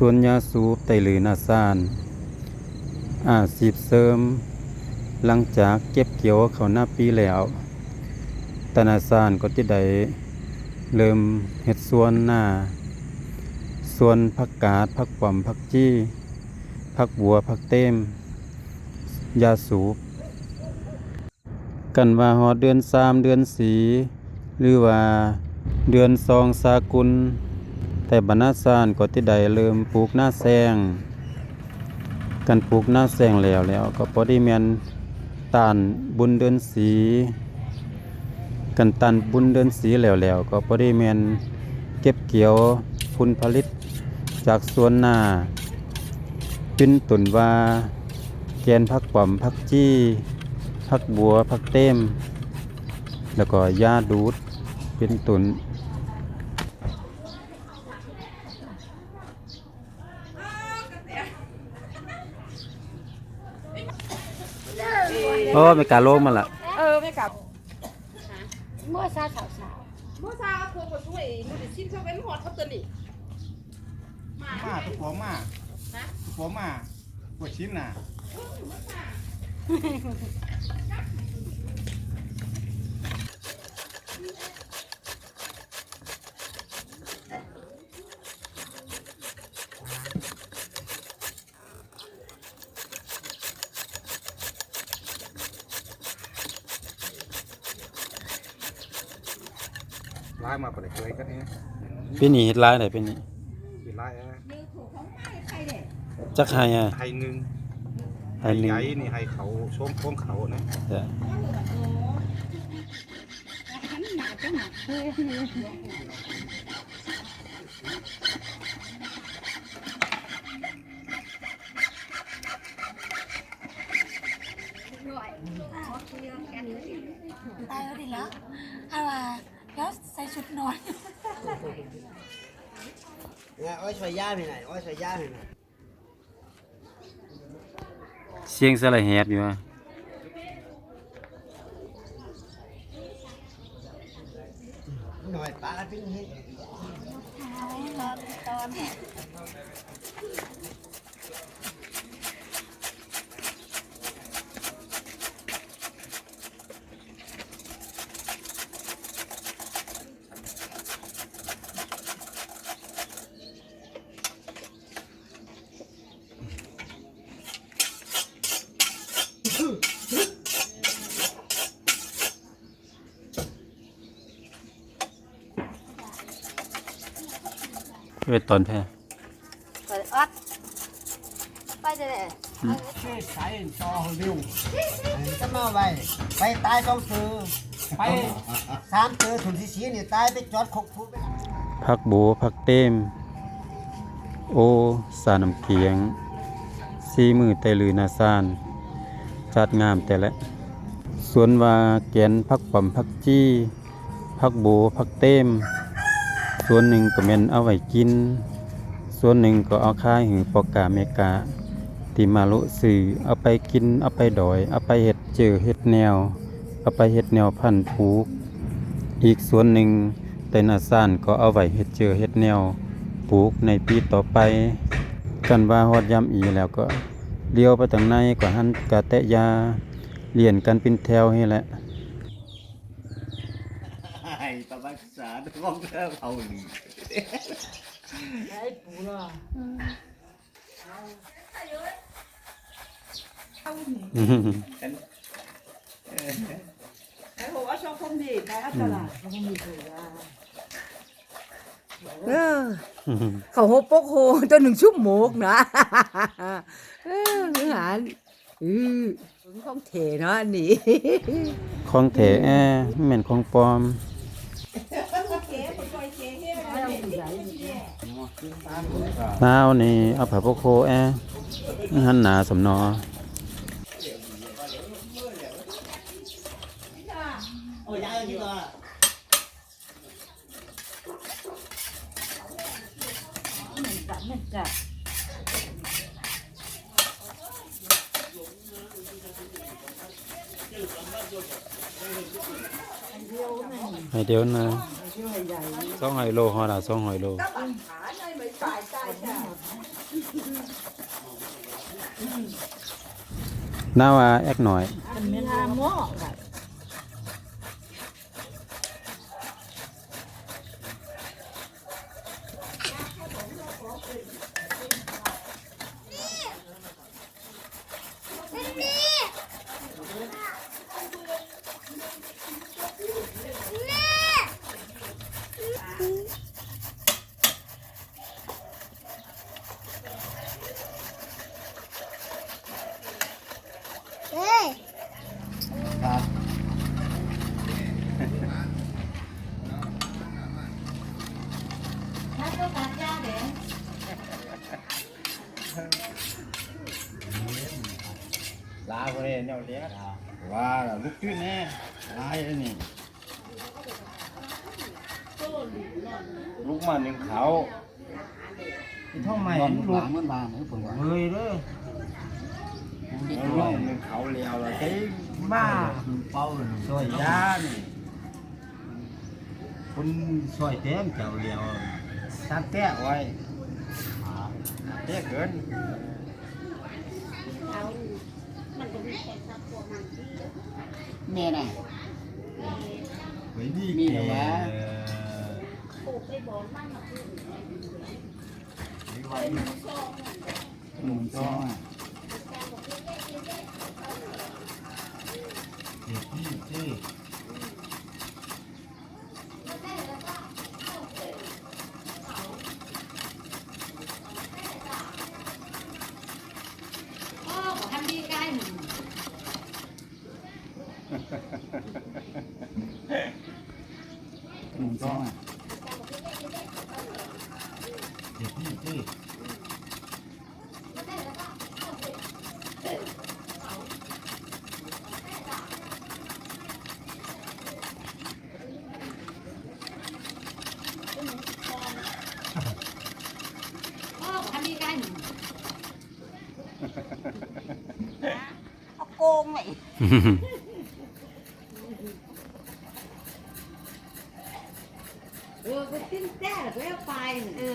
ສວນຢາສູບໄຕລືນາຊານ ອາຊີບເສີມ. ຫຼັງຈາກເກັບກ່ຽວເຂົ້ານາປີແລ້ວ, ຕານາຊານກໍຈະໄດ້ເລີ່ມເຮັດສວນນາ, ສວນຜັກກາດ, ຜັກປ້ອມ, ຜັກຈີ, ຜັກບົວ, ຜັກເຕມ, ຢາສູບ. ຄັນວ່າຮອດເດືອນສາມ ເດືອນສີ່ ຫຼືວ່າເດືອນສອງສາກົນ, ໄທບ້ານນາຊານກໍຈະໄດ້ເລີ່ມປູກນາແຊງ. ຄັນປູກນາແຊງແລ້ວແລ້ວ ກໍພໍດີແມ່ນຕ້ານບຸນເດືອນສີ່. ຄັນຕ້ານບຸນເດືອນສີ່ແລ້ວແລ້ວ ກໍພໍດີແມ່ນເກັບກ່ຽວຜົນຜະລິດຈາກສວນນາ, ເປັນຕົ້ນວ່າ ແກ່ນຜັກປ້ອມ, ຜັກຈີ, ຜັກບົວ, ຜັກເຕມ ແລ້ວກໍຢາດູດ ເປັນຕົ້ນ. ໂອ້ ແມ່ກາລົງມາລະ. ເອີ ແມ່ກາ ເມື່ອເຊົ້າໆ ເມື່ອເຊົ້າ ພວກກໍຊ່ວຍ ມື້ໄດ້ຊິນເຂົາໄປຮອດເຂົາຕົວນີ້. ມາ ມາ ຕົວປອມມາ ນະ ຕົວປອມມາ ກວດຊິນນະ. ຫຼາຍມາປານໃດເຄີຍກັນແດ່. ປີນີ້ເຮັດຫຼາຍໃດ໋ ປີນີ້ ເຮັດຫຼາຍ ເອີ ຈັກໄຮ່ອະ? ໄຮ່ໜຶ່ງ ໄຮ່ໜຶ່ງ ໄຮ່ໃຫຍ່ນີ້ ໄຮ່ເຂົ້າ ໂຊນຂອງເຂົ້ານະ. ຕາຍແລ້ວຕິລະ ເອົາວ່າລາວໃສ່ຊຸດນອນ. ເອົາໄວ້ຊ່ອຍຢາມໃຫ້ໜ້ອຍ ເອົາໄວ້ຊ່ອຍຢາມໃຫ້ໜ້ອຍ. ສຽງສະລະແຫບຢູ່. ໜ້ອຍປາກະຕິງເຮັດ ເວດຕອນແພ ໄປອອດ ໄປແທ້ໆ ອືມ ເສຍໃສຕໍ່ເຮົາເລັວ ຈະມາໄວ ໄປຕາຍສອງເທື່ອ ໄປສາມເທື່ອ ທຸ່ມທີສີ່ນີ້ຕາຍໄປຈອດຄົກພູໄປລະ. ຜັກໂບ ຜັກເຕມ ໂອ ສານ້ຳກຽງ ສີມືໄຕລືນາຊານ ຈັດງາມແຕ່ລະ ສ່ວນວ່າແກ່ນຜັກປ້ອມ ຜັກຈີ ຜັກໂບ ຜັກເຕມ ສ່ວນໜຶ່ງກໍແມ່ນເອົາໄວ້ກິນ, ສ່ວນໜຶ່ງກໍເອົາຂາຍໃຫ້ພໍ່ຄ້າແມ່ຄ້າທີ່ມາເລາະຊື້, ເອົາໄປກິນ, ເອົາໄປດອຍ, ເອົາໄປເຮັດເຈີເຮັດແນວ, ເອົາໄປເຮັດແນວພັນປູກ. ອີກສ່ວນໜຶ່ງໃນນາຊານກໍເອົາໄວ້ເຮັດເຈີເຮັດແນວປູກໃນປີຕໍ່ໄປ. ຄັນວ່າຮອດຍາມອີ່ແລ້ວກໍຫຼຽວໄປທາງໃນກໍຫັນກະແຕະຢາລຽນກັນເປັນແຖວຫັ້ນແຫຼະ. ໃຫ້ຕາບັກສາຂອງເຮົານີ້ ໃຫ້ປູເນາະ ເອົານີ້ ເອີ ໃຫ້ໂຫເອົາສອງຄົນນີ້ໄປຫາຕະຫຼາດ ເອີ ສອງຄົນນີ້ເອີ ເອີ ເຂົ້າໂຮປົກໂຮຕົວໜຶ່ງຊຸບໂໝກນະ ເອີ ມື້ຫານ ອື ຂອງແທ້ເນາະອັນນີ້ ຂອງແທ້ແອ ແມ່ນຂອງປອມ. ສາວນີ້ເອົາຜ້າປົກໂຮແອ ຫັນໜ້າສ່ຳໜໍ. ໃຫ້ດຽວນະ ສອງຮ້ອຍໂລ ຮອດລະ ສອງຮ້ອຍໂລ. ນາວ່າແອກໜ້ອຍ. ລາວເດ້ແນວເລັດ ວ່າລຸກຕື່ນແດ່ ຫຼາຍອັນນີ້ ລຸກມາໜຶ້ງເຂົ້າ ທ້ອງໄໝ້ ນອນ ມັນລຸກ ເມື່ອວານນີ້ເພິ່ນວ່າ ເມື່ອຍເດີ ລຸກໜຶ້ງເຂົ້າແລ້ວລະໃຊ້ ບ້າ ເປົ່າ ຊ່ອຍຢານີ້ ຄົນຊ່ອຍແຕ້ມເຈົ້າແລ້ວ ສາມແຕ້ໄວ້ ແຕ້ເກີນ ແມ່ນະ ໄວ້ດີ ມີແລ້ວຫວາ ເອີ ໄວ້ດີ ໜຶ່ງ ສອງ ເຮັດດີ ເຮັດດີ. ໜຶ່ງ ສອງ ເຮັດດີ ເຮັດດີ. ເອົາໂກງໄວ້ ເອີ ໄປຂຶ້ນແຕ່ລະໄປເອົາໄປ ເອີ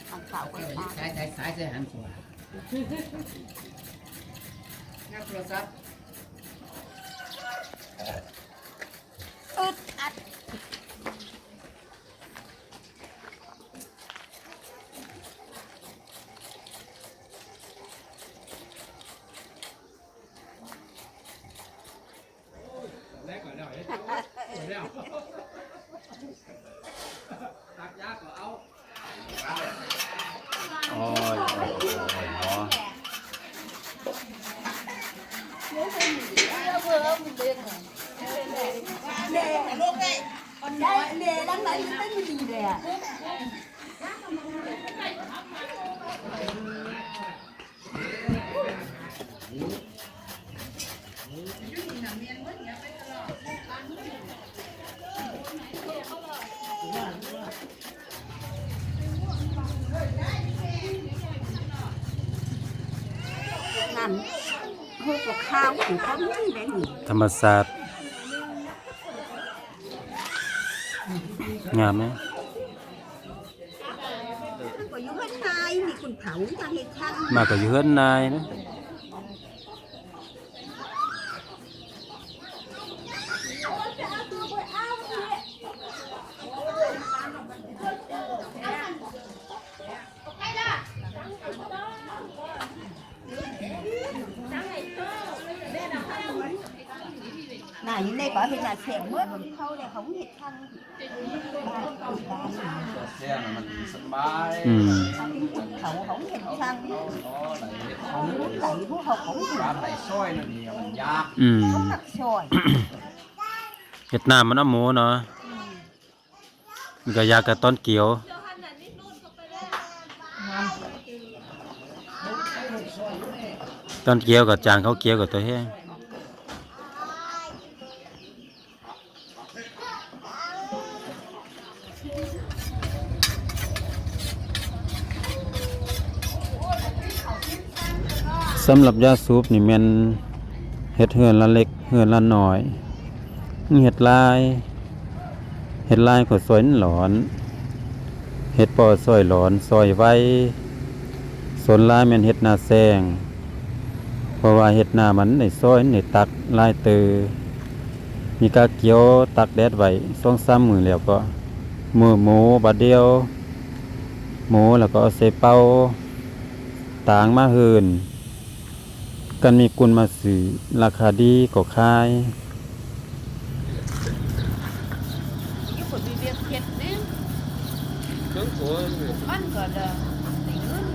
ອັນເກົ່າໄປ ສາຍ ສາຍ ສາຍ ສາຍຫັນຂວາ ນັບໂທລະສັບ ອຶດອັດ. ໂອ້ຍ ໂອ້ຍ ໂອ້ຍ ໂອ້ຍ ແມ່ ແມ່ຫຼັງໃນມັນເປັນດີແຫຼະ. ນັ້ນ ໂຫ ກໍຂາວຄືກັນນີ້ແຫຼະນີ້ ທຳມະຊາດ ງາມເນາະ. ມັນກໍຢູ່ເຮືອນນາຍ ມີຄົນເຖົ້າຢາກເຮັດຊ່າງ ມາກໍຢູ່ເຮືອນນາຍນະ. ໜ້າຢູ່ໃນກໍເຮັດໜ້າແຊງເໝິດ ເຂົາແລ້ວເຂົາເຮັດທາງ ແຊງມັນສະບາຍ ອືມ ເຂົາເຮັດທາງ ເຂົາໄດ້ ພວກເຂົາກໍເຮັດ ອືມ ເຂົາມັກຊ່ອຍ ເຮັດໜ້າມັນເອົາໝູເນາະ. ອືມ ມັນກໍຢາກກັບຕອນກ່ຽວ ຕອນກ່ຽວກໍຈາງ ເຂົ້າກ່ຽວກໍຕົວແຮງ. ສຳລັບຢາສູບນີ້ແມ່ນເຮັດເຮືອນລະເລັກ ເຮືອນລະນ້ອຍ ເຮັດຫຼາຍ ເຮັດຫຼາຍກໍຊ່ວຍມັນຫຼອນ ເຫັດເປາະຊ່ອຍຫຼອນ ຊ່ອຍໄວ, ສ່ວນຫຼາຍແມ່ນເຫັດໜ້າແຊງ ເພາະວ່າເຫັດໜ້າມັນໄດ້ຊ່ອຍ ໄດ້ຕັກຫຼາຍເຕີ. ມີກາກຽວຕາກແດດໄວ້ສອງສາມມື້ແລ້ວກໍ ມື້ໝູບາດດຽວ ໝູແລ້ວກໍເອົາໃສ່ເປົາ ຕາງມາເຮືອນ. ຄັນມີກຸນມາຊື້ ລາຄາດີກໍຂາຍ. ຢູ່ຄົນມີວຽກເຮັດເດ້ ເຄື່ອງຄົນ ອັນກໍເດີ ໄດ້ເງິນ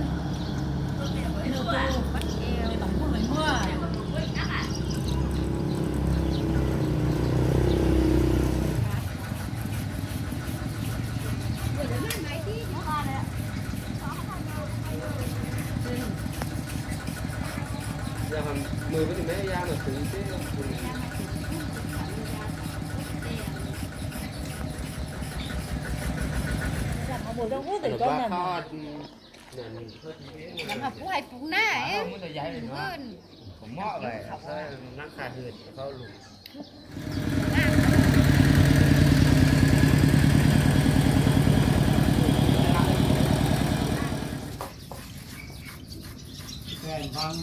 ມັນແອວ ແມ່ນຟັງ